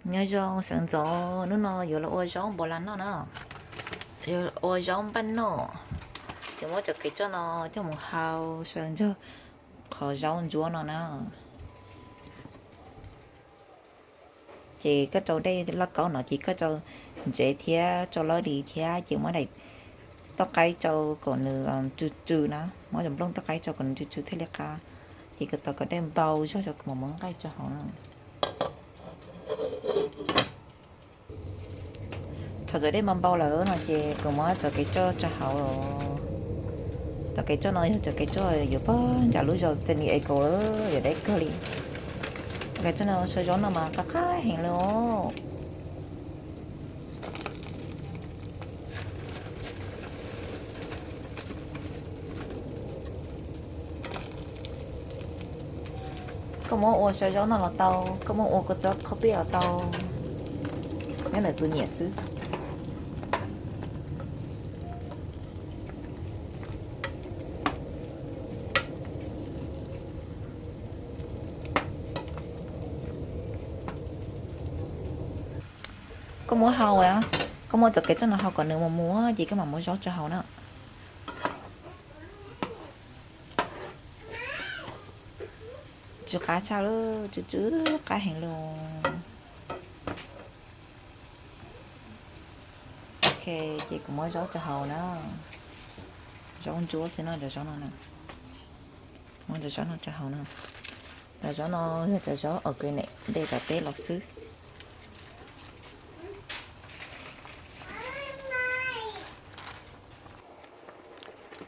Nyob zoo sawv ntxov, hnub no yuav los ua zaub npua las noj na, yuav ua zaub npaj noj. Ces muab cov kev tsoj no coj mus hau sawv nrog qhov zaub ntsuab no na. Ces koj rau dej lauj kaub no ces koj rau ntsev thiab rau lawv di thiab ces muab daim toj qaib rau kom nws tsw tsw na, muab cov nplooj toj qaib rau kom nws tsw tsw thiaj li qab. Ces kom tau kom dej npau zog rau kuv mam muab nqaij rau hauv na. Thaum cov dej npau npau lawm no ces kuv muab cov kev tsoj rau hauv los. Cov kev tsoj no yog cov kev tsoj yuav pog nram lub zos San Diego lawm, yuav deb kawg li. Cov kev tsoj no sau zaub no mas qab qab heev li os. Koj muab ua sau zaub no los tau, koj muab ua kua txob qhob pij los tau, nyob ntawm tus nyiam xwb. Koj muab hau, koj muab cov kev tsoj no hau kom nws mus mus ces koj mam muab zaub rau hauv na. Tsw qab tshaj lawm, tsw tsw qab heev li. Ok, ces kuv muab zaub rau hauv na. Zaub ntsuab xwb no, cov zaub no na. Muab cov zaub no rau hauv na. Cov zaub no yog cov zaub organic, de tom teb los xwb.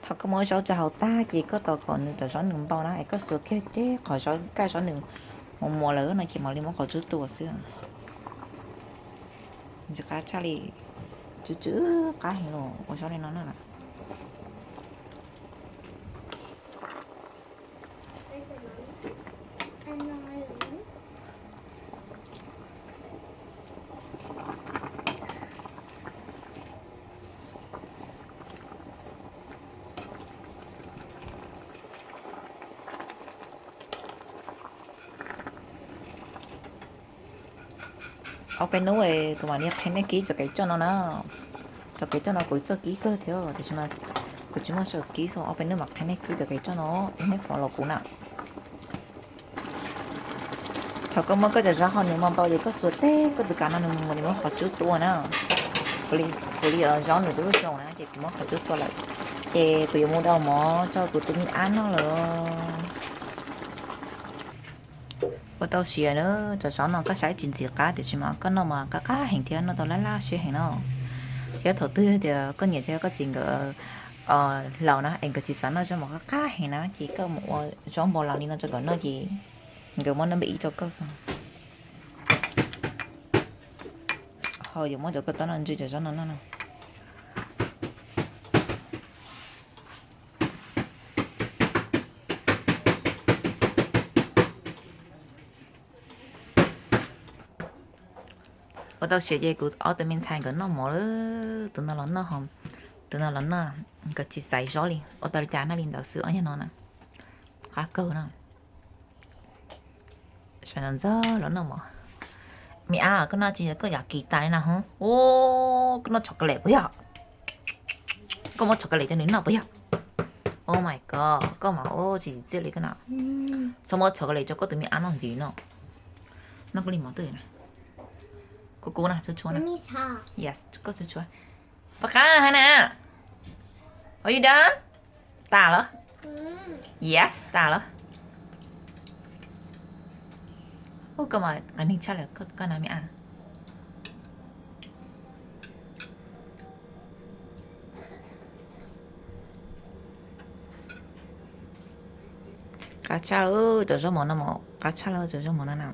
Thaum koj muab zaub rau hauv tag ces koj tos kom nws cov zaub nws npau na es koj xuas kiag ces qhov zaub, kaj zaub nws mus muas lawm no ces mam li muab qhov tsub tua xwb. Ntxim qab tshaj li, tsw tsw qab heev los ua zaub li no na. Ob peb hnub kuv mam li qhia nej kib cov kev tsoj no na. Cov kev tsoj no kuv txawj kib kawg thiab tiam sis mas kuv tsis muaj sij hawm kib, so ob peb hnub mam qhia nej kib cov kev tsoj no, es nej follow kuv na. Thaum koj muab koj cov zaub hauv nws mus npau ces koj xuas teg koj tus kav no nws mus, nws muab qhov tsub tua na. Kuv li zaub nws twb zoo na ces kuv muab qhov tsub tua lawm, ces kuv yuav mus daus mov rau kuv tus me ab noj lawm. Ua tau siav na, cov zaub no koj saib tsis ntxim qab tiam sis mas koj noj mas qab qab heev thiab noj tau laj laj siab heev no. Thiab thaum twg tias koj niam thiab koj txiv nkawd laus na es nkawd tsis xav noj zaub mov qab qab heev na ces koj mus ua zaub npua las li no rau nkawd noj ces nkawd muab noj npe ib rau koj xwb. Ho yuav muab cov kua txob no ntsw cov zaub no noj no. Ua tau siav ces kuv ob tug me ntxhais nkawd noj mov lawm, tus no los noj, tus no los noj, nkawd tsis xaiv zaub li, ua tau li cas noj li ntawd xwb ob nyuag no na. Qab kawg na. Sawv ntxov ntxov los noj mov. Me ab, koj noj tsis koj yam kis tas li na hov. Koj noj chocolate puas yog? Koj muab chocolate rau nws noj puas yog? Oh my god, koj mas ua tsis tsim txiaj li koj na. Txhob muab chocolate rau koj tus me ab noj ntxiv no. Noj koj li mov twj na. Kuv kuv na, tshua tshua na. Yes, koj tshua tshua. Pab qab hab na. Are you done? Tas los? Yes, tas los. Ub, koj mas qias neeg tshaj lawm koj na me ab. Qab tshaj lawm cov zaub mov no mas, qab tshaj lawm cov zaub mov no na.